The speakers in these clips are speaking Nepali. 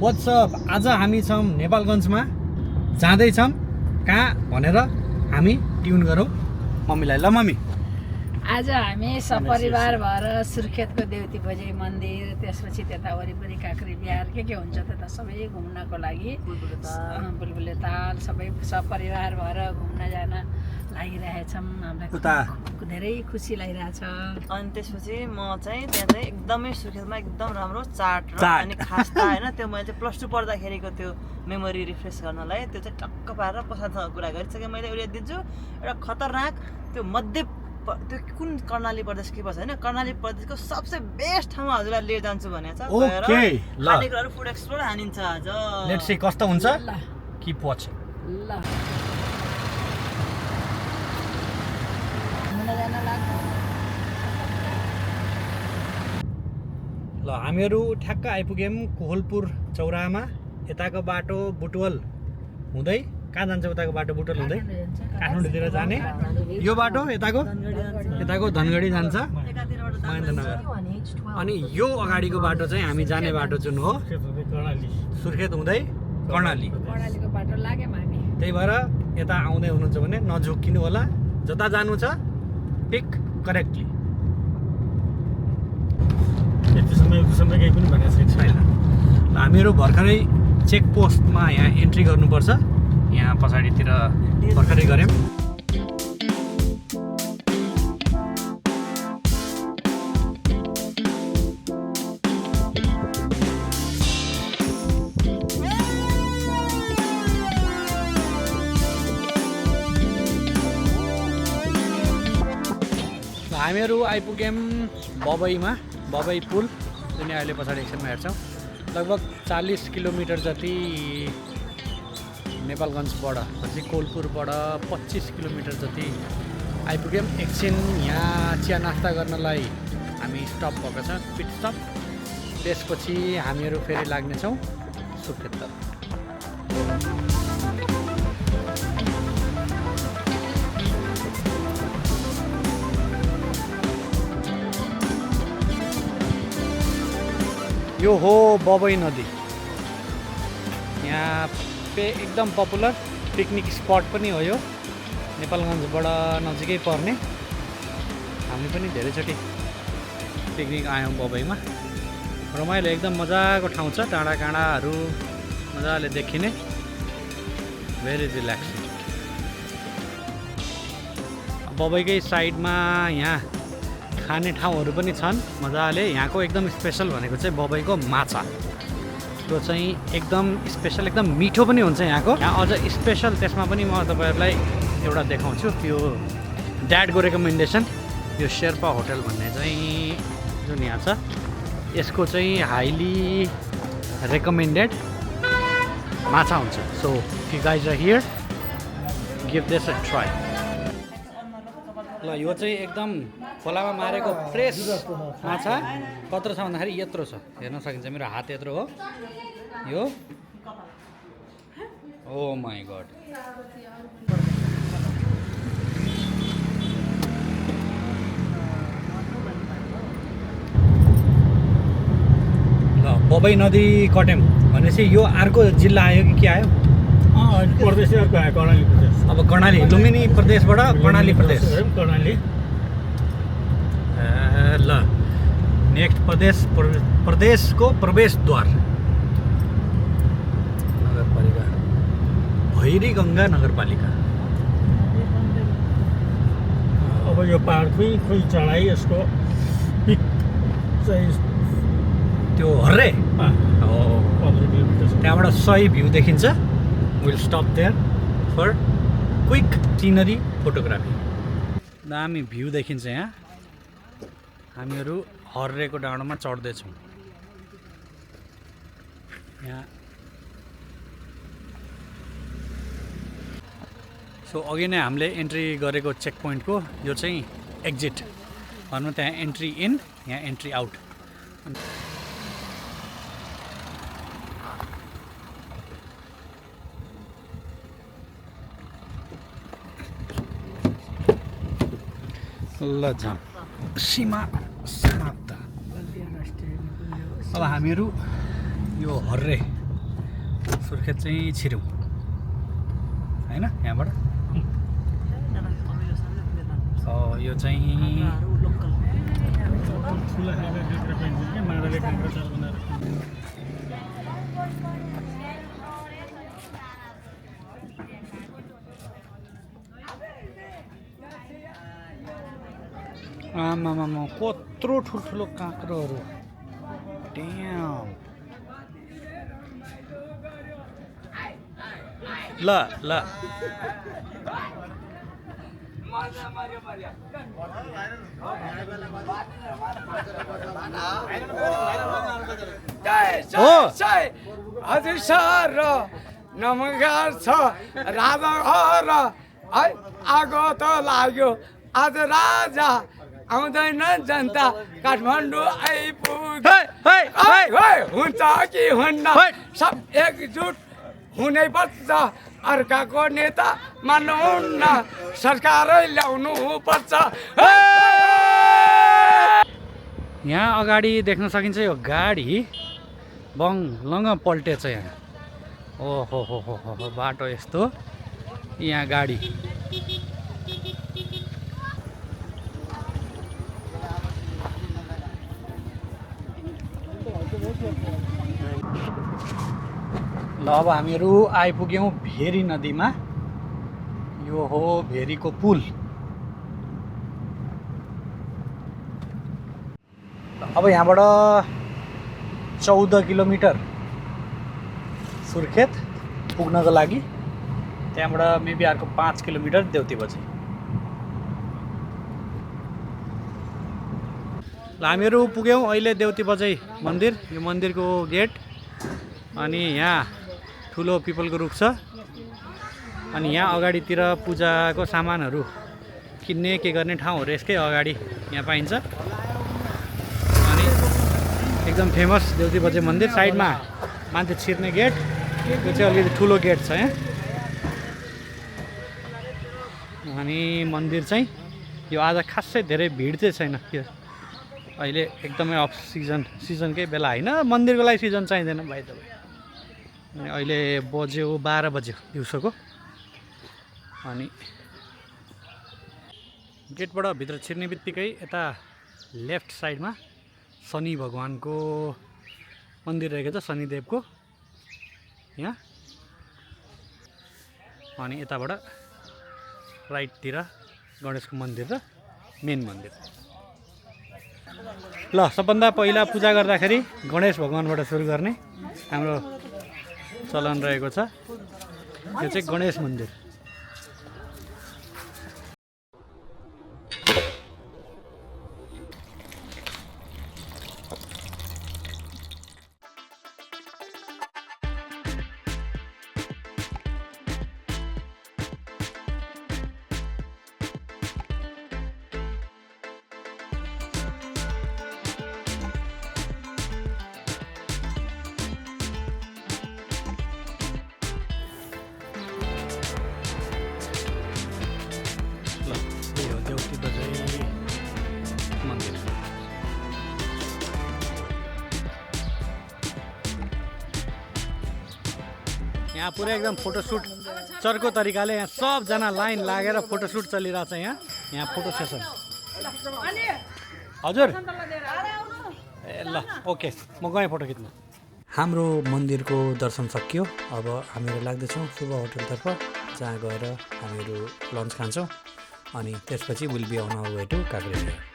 व्हाट्सअप आज हामी छौँ नेपालगञ्जमा जाँदैछौँ कहाँ भनेर हामी ट्युन गरौँ मम्मीलाई। ल मम्मी, आज हामी सपरिवार भएर सुर्खेतको देउती भोजे मन्दिर, त्यसपछि त्यता वरिपरि काँक्री बिहार के हुन्छ त्यता सबै घुम्नको लागि बुलबुले ताल सबै सपरिवार भएर घुम्न जान लागिरहेछौँ। हामीलाई धेरै खुसी लागिरहेछ। अनि त्यसपछि म चाहिँ त्यहाँ चाहिँ एकदमै सुर्खेतमा एकदम राम्रो चाट र अनि खास्ता होइन, त्यो मैले चाहिँ +2 पढ्दाखेरिको त्यो मेमोरी रिफ्रेस गर्नलाई त्यो चाहिँ टक्क पारेर प्रसादसँग कुरा गरिसकेँ मैले। उसले दिन्छु एउटा खतरनाक त्यो मध्य त्यो कुन कर्णाली प्रदेश के पर्छ होइन, कर्णाली प्रदेशको सबसे बेस्ट ठाउँमा हजुरलाई लिएर जान्छु भनेको छ। ओके ल, खानेकुराहरू फुड एक्सप्लोर हानिन्छ आज। लेट्स सी कस्तो हुन्छ। कि पछि ल घुम्न जान लाग्छ। ल हामीहरू ठ्याक्क आइपुग्यौँ कोहलपुर चौराहामा। यताको बाटो बुटवल हुँदै कहाँ जान्छ? उताको बाटो बुटवल हुँदै काठमाडौँतिर जाने यो बाटो यताको धनगढी जान्छ महेन्द्रनगर। अनि यो अगाडिको बाटो चाहिँ हामी जाने बाटो जुन हो सुर्खेत हुँदै कर्णालीको बाटो लाग्यौँ हामी। त्यही भएर यता आउँदै हुनुहुन्छ भने नझुक्किनु होला, जता जानु छ पिक करेक्टली। केही पनि भनेको छैन। हामीहरू भर्खरै चेक पोस्टमा यहाँ एन्ट्री गर्नुपर्छ। यहाँ पछाडितिर भर्खरै गऱ्यौँ। हामीहरू आइपुग्यौँ बबईमा, बबई पुल जुन अहिले पछाडि एकछिनमा हेर्छौँ। लगभग 40 किलोमिटर जति नेपालगञ्जबाट, पछि कोहलपुरबाट 25 किलोमिटर जति आइपुग्यौँ। एकछिन यहाँ चिया नास्ता गर्नलाई हामी स्टप भएको छ, पिट स्टप। त्यसपछि हामीहरू फेरि लाग्नेछौँ सुर्खेततर्फ। यो हो बबई नदी। यहाँ एकदम पपुलर पिकनिक स्पट पनि हो यो, नेपालगञ्जबाट नजिकै पर्ने। हामी पनि धेरैचोटि पिकनिक आयौँ बबईमा। रमाइलो एकदम मजाको ठाउँ छ, डाँडा काँडाहरू मजाले देखिने, भेरी रिल्याक्सिङ। बबईकै साइडमा यहाँ खाने ठाउँहरू पनि छन् मजाले। यहाँको एकदम स्पेसल भनेको चाहिँ बबईको माछा। त्यो चाहिँ एकदम स्पेसल, एकदम मिठो पनि हुन्छ यहाँको। यहाँ अझ स्पेसल त्यसमा पनि म तपाईँहरूलाई एउटा देखाउँछु। यो ड्याडको रेकमेन्डेसन, यो शेर्पा होटल भन्ने चाहिँ जुन यहाँ छ, यसको चाहिँ हाइली रेकमेन्डेड माछा हुन्छ। So if you guys are here, give this a try. ल यो चाहिँ एकदम खोलामा मारेको फ्रेस माछा। कत्रो छ भन्दाखेरि यत्रो छ, हेर्न सकिन्छ, मेरो हात यत्रो हो यो। ओ माई गड। ल बबई नदी कट्यौँ भनेपछि यो अर्को जिल्ला आयो कि के आयो? प्रदेश अर्को आयो, कर्णाली प्रदेश। अब कर्णाली, लुम्बिनी प्रदेशबाट कर्णाली प्रदेश। कर्णाली ल नेक्स्ट प्रदेशको प्रवेशद्वार नगरपालिका भैरीगङ्गा नगरपालिका। अब यो पहाड खोइ चढाइ, यसको पिक चाहिँ त्यो हर्रे 15 किलोमिटर छ। त्यहाँबाट सही भ्यू देखिन्छ। Will stop there for quick scenery photography. दामी भ्यू देखिन्छ यहाँ। हामीहरू हर्रेको डाँडोमा चढ्दैछौँ। यहाँ सो अघि नै हामीले एन्ट्री गरेको चेक पोइन्टको यो चाहिँ एक्जिट भनौँ। त्यहाँ एन्ट्री इन, यहाँ एन्ट्री आउट। ल जाउँ, सीमा समाप्त। अब हामीहरू यो हर्रे सुर्खेत चाहिँ छिर्यौँ होइन यहाँबाट यो चाहिँ ठुला खालका काँक्रा पाइन्छ क्या माडाले काँक्रा चार बनाएर आमामामा कत्रो ठुल्ठुलो काँक्रोहरू ड्याम ल ल हो हजुर सर नमस्कार छ राजा घर है आगो त लाग्यो आज राजा आउँदैन जनता काठमाडौँ आइपुग्यो हुन्छ कि हुन्न सब एकजुट हुनै पर्छ अर्काको नेता मान्नुहुन्न सरकारै ल्याउनु पर्छ यहाँ अगाडि देख्न सकिन्छ यो गाडी लङ्ग पल्टेछ यहाँ ओहो हो बाटो यस्तो यहाँ गाडी ल अब हामीहरू आइपुग्यौँ भेरी नदीमा यो हो भेरीको पुल अब यहाँबाट 14 किलोमिटर सुर्खेत पुग्नको लागि त्यहाँबाट मेबी अर्को 5 किलोमिटर देउती बजे ल हामीहरू पुग्यौँ अहिले देउती बजे मन्दिर यो मन्दिरको गेट अनि यहाँ ठुलो पिपलको रुख छ अनि यहाँ अगाडितिर पूजाको सामानहरू किन्ने के गर्ने ठाउँहरू यसकै अगाडि यहाँ पाइन्छ अनि एकदम फेमस देउती बजे मन्दिर साइडमा मान्छे छिर्ने गेट यो चाहिँ अलिकति ठुलो गेट छ यहाँ अनि मन्दिर चाहिँ यो आज खासै धेरै भिड चाहिँ छैन यो अहिले एकदमै अफ सिजनकै बेला होइन मन्दिरको लागि सिजन चाहिँदैन भाइ तपाईँ अनि अहिले बज्यो 12 बज्यो दिउँसोको अनि गेटबाट भित्र छिर्ने बित्तिकै यता लेफ्ट साइडमा शनि भगवानको मन्दिर रहेको छ शनिदेवको यहाँ अनि यताबाट राइटतिर गणेशको मन्दिर र मेन मन्दिर ल सबभन्दा पहिला पूजा गर्दाखेरि गणेश भगवानबाट सुरु गर्ने हाम्रो चलन रहेको छ यो चाहिँ गणेश मन्दिर यहाँ पुरै एकदम फोटोसुट चर्को तरिकाले यहाँ सबजना लाइन लागेर फोटोसुट चलिरहेको छ यहाँ फोटो सेसन हजुर ए ल ओके म गएँ फोटो खिच्न हाम्रो मन्दिरको दर्शन सकियो अब हामीहरू लाग्दैछौँ शुभ होटलतर्फ जहाँ गएर हामीहरू लन्च खान्छौँ अनि त्यसपछि will be on our way to Kankrebihar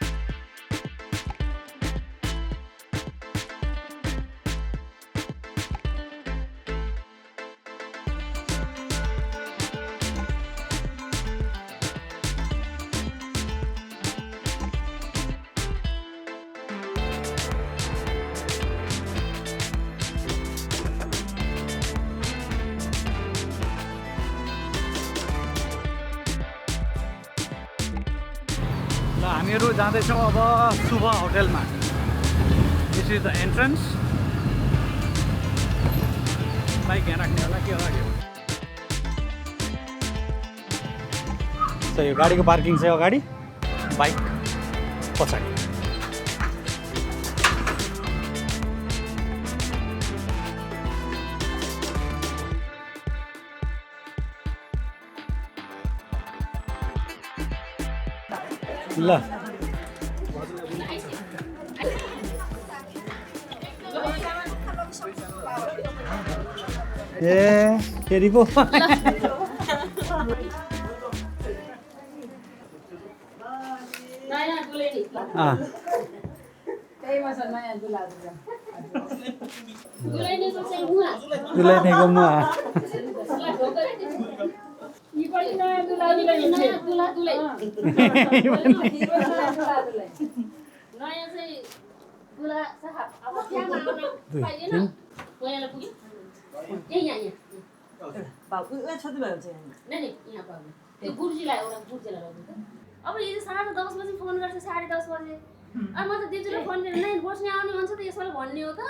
हामीहरू जाँदैछौँ अब शुभ होटलमा this is the entrance bike यहाँ राख्ने होला के होला यो गाडीको पार्किङ चाहिँ अगाडि बाइक पछाडि ल ए फेरि पो दुलाइनेको मुहा अब यो 10:30 बजे फोन गर्छ 10:30 बजे अब म त दिजुले फोन गरेर नै बस्ने आउने भन्छ त यसो भन्ने हो त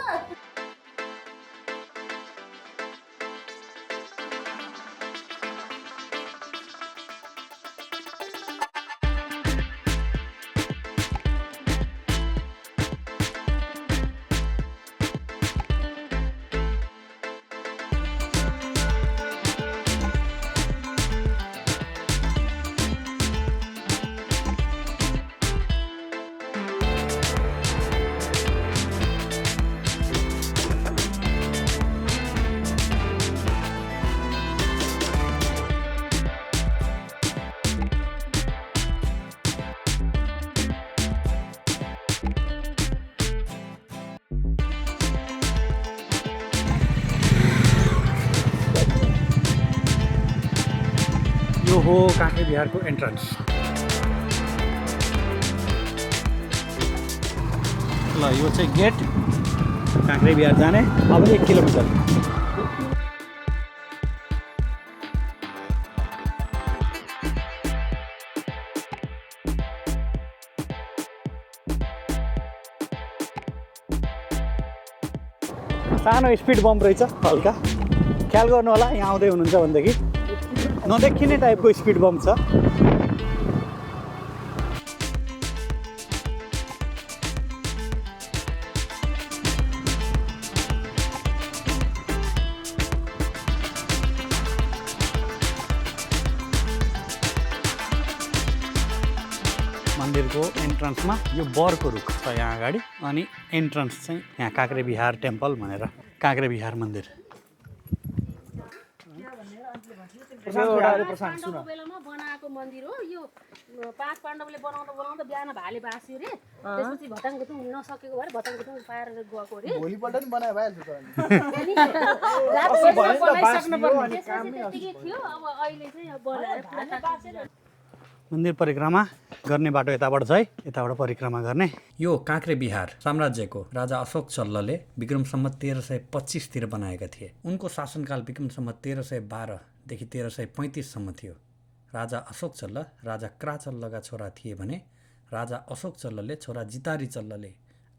यो हो काँक्रे बिहारको एन्ट्रान्स ल यो चाहिँ गेट काँक्रे बिहार जाने अब 1 किलोमिटर सानो स्पिड बम्प रहेछ हल्का ख्याल गर्नु होला यहाँ आउँदै हुनुहुन्छ भनेदेखि नदेखिने टाइपको स्पिड बम्प छ मन्दिरको एन्ट्रान्समा यो बरको रुख छ यहाँ अगाडि अनि एन्ट्रान्स चाहिँ यहाँ काँक्रे बिहार टेम्पल भनेर काँक्रे बिहार मन्दिर बेलामा बनाएको मन्दिर हो यो 5 पाण्डवले बनाउँदा बिहान भाले बाँस्यो रे त्यसपछि भटाङगुटुङ नसकेको भएर भटाङगुटुङ पारेर गएको रे भोलिपल्ट नि बनाए भइहाल्छ त्यतिकै थियो अब अहिले चाहिँ अब बनाएर मन्दिर परिक्रमा गर्ने बाटो यताबाट छ है यताबाट परिक्रमा गर्ने यो काँक्रे बिहार साम्राज्यको राजा अशोक चल्लले विक्रम सम्वत 1325 तिर बनाएका थिए उनको शासनकाल विक्रम सम्वत 1312 देखि 1335 सम्म थियो राजा अशोक चल्ल राजा क्राचल्लका छोरा थिए भने राजा अशोक चल्लले छोरा जितारी चल्लले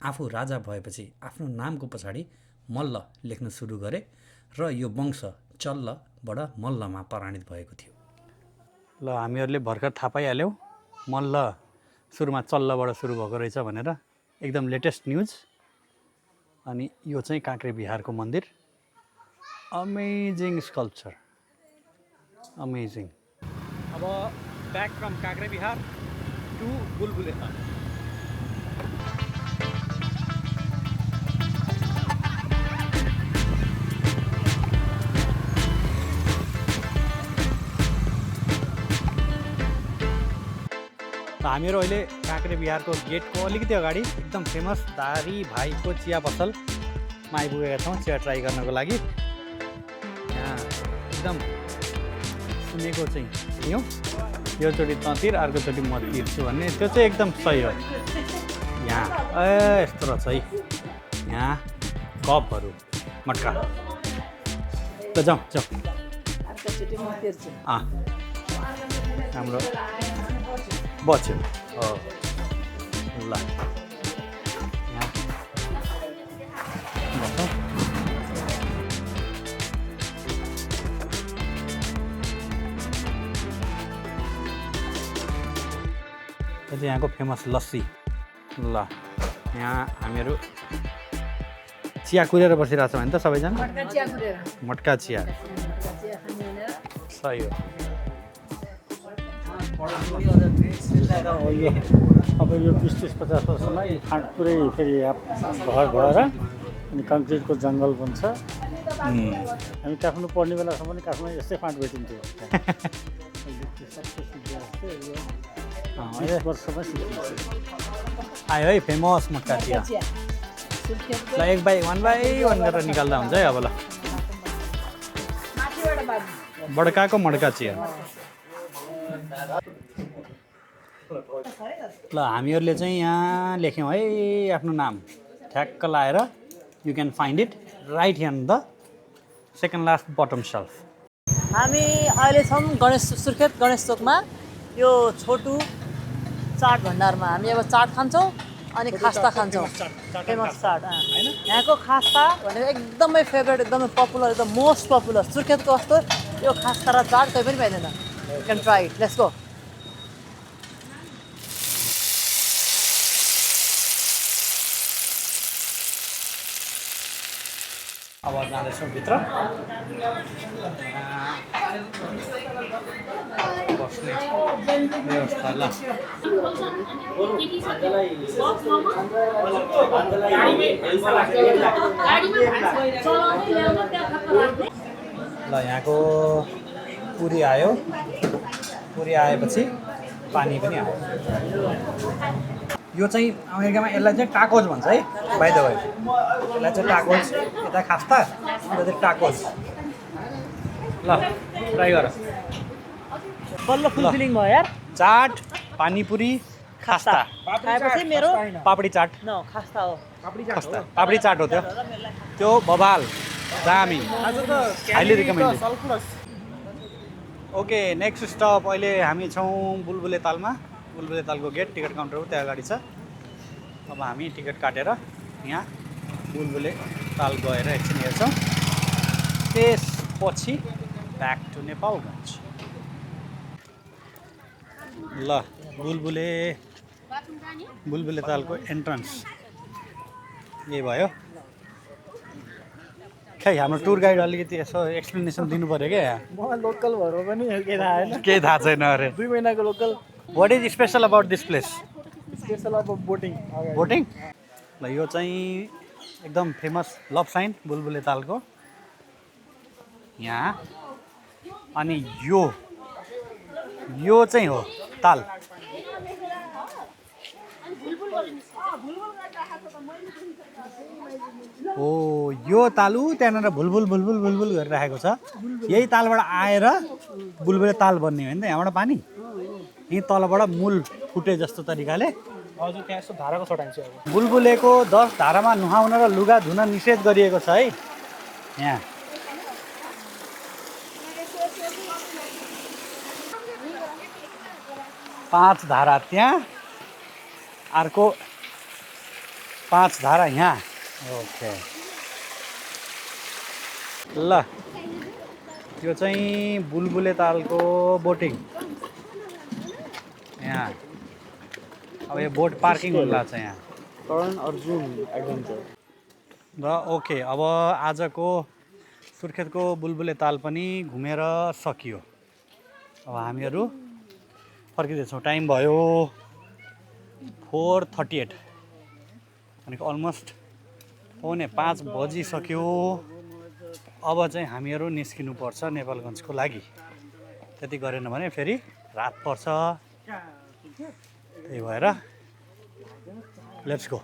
आफू राजा भएपछि आफ्नो नामको पछाडि मल्ल लेख्न सुरु गरे र यो वंश चल्लबाट मल्लमा परिणत भएको थियो ल हामीहरूले भर्खर थाहा पाइहाल्यौँ मल्ल सुरुमा चल्लबाट सुरु भएको रहेछ भनेर एकदम लेटेस्ट न्युज अनि यो चाहिँ काँक्रे बिहारको मन्दिर अमेजिङ स्कल्पचर अमेजिङ अब ब्याक फ्रम काँक्रे बिहार टु बुलबुलेता हामीहरू अहिले काँक्रे बिहारको गेटको अलिकति अगाडि एकदम फेमस दारी भाइको चिया पसलमा आइपुगेका छौँ चिया ट्राई गर्नको लागि यहाँ एकदम सुनेको चाहिँ थियौँ योचोटि तँतिर अर्कोचोटि म तिर्छु भन्ने त्यो चाहिँ एकदम सही हो यहाँ यस्तो रहेछ है यहाँ कपहरू मट्का त जाउँ हाम्रो बच्यो ल यहाँ बस्छौँ यो चाहिँ यहाँको फेमस लस्सी ल यहाँ हामीहरू चिया कुरेर बसिरहेको छौँ भने त सबैजना मट्का चिया सही हो यो अब यो 20-30-50 वर्षमा यो फाँट पुरै फेरि घर भएर अनि कङ्क्रिटको जङ्गल बन्छ। हामी काठमाडौँ पढ्ने बेलासम्म पनि काठमाडौँ यस्तै फाँट भेटिन्थ्यो। 20 वर्षमा सिकिन्छ। आयो है फेमस मक्का चिया। ल एक बाई वान गरेर निकाल्दा हुन्छ है अब। ल बड्काको मड्का चिया। ल हामीहरूले चाहिँ यहाँ लेख्यौँ है आफ्नो नाम ठ्याक्क लाएर। You can find it right here the second last bottom shelf. हामी अहिले छौँ सुर्खेत गणेश चोकमा यो छोटु चाट भण्डारमा। हामी अब चाट खान्छौँ अनि खास्ता खान्छौँ। फेमस चाट यहाँको खास्ता भनेको एकदमै फेभरेट, एकदमै पपुलर, एकदम मोस्ट पपुलर। सुर्खेतको जस्तो यो खास्ता र चाट कहीँ पनि पाइँदैन। You can try it, let's go. अब जाँदैछौँ भित्र। बस्ने व्यवस्था। ल ल यहाँको पुरी आयो। पुरी आएपछि पानी पनि आयो। यो चाहिँ अमेरिकामा यसलाई चाहिँ टाकोज भन्छ है बाइ द वे। यसलाई चाहिँ टाकोज, यता खास्ता, अन्त चाहिँ टाकोज। ल ट्राई गर। बल्ल फुलफिलिङ भयो यार। चाट, पानीपुरी, खास्ता, खाएपछि मेरो पापडी चाट। न खास्ता हो। खास्ता पापडी चाट हो त्यो। त्यो बबाल दामी, highly recommended. Okay next stop अहिले हामी छौँ बुलबुले तालमा। बुलबुले तालको गेट टिकट काउन्टर हो त्यहाँ अगाडि छ। अब हामी टिकट काटेर यहाँ बुलबुले ताल गएर एकछिन हेर्छौँ। त्यसपछि ब्याक टु नेपालगञ्ज। ल बुलबुले तालको एन्ट्रान्स यही भयो। खै हाम्रो टुर गाइड अलिकति यसो एक्सप्लेनेसन दिनु पऱ्यो क्या। म लोकल भएर पनि केही थाहा छैन। केही थाहा छैन अरे। 2 महिनाको local. What is special about this place? Special अब बोटिङ। बोटिङ। ल यो चाहिँ एकदम फेमस लभ साइन बुलबुले तालको यहाँ। अनि यो चाहिँ हो ताल। ओ यो तालु त्यहाँनिर भुलबुल भुलबुल भुलबुल गरिराखेको छ। यही तालबाट आएर बुलबुले ताल बन्ने हो नि त। यहाँबाट पानी यहीँ तलबाट मूल फुटे जस्तो तरिकाले। हजुर त्यहाँ यस्तो धाराको छटाइन्छ। अब बुलबुलेको 10 धारामा नुहाउन र लुगा धुन निषेध गरिएको छ है यहाँ। पाँच धारा त्यहाँ, अर्को 5 धारा यहाँ। ओके ल यो चाहिँ बुलबुले तालको बोटिङ यहाँ। अब यो बोट पार्किङ होला छ यहाँ। करण अर्जुन एडभेन्चर। र ओके अब आजको सुर्खेतको बुलबुले ताल पनि घुमेर सकियो। अब हामीहरू फर्किँदैछौँ। टाइम भयो 4:38 भनेको अलमोस्ट 4:45 बजिसक्यो। अब चाहिँ हामीहरू निस्किनुपर्छ नेपालगञ्जको लागि। त्यति गरेन भने फेरि रात पर्छ। त्यही भएर लेट्स गो।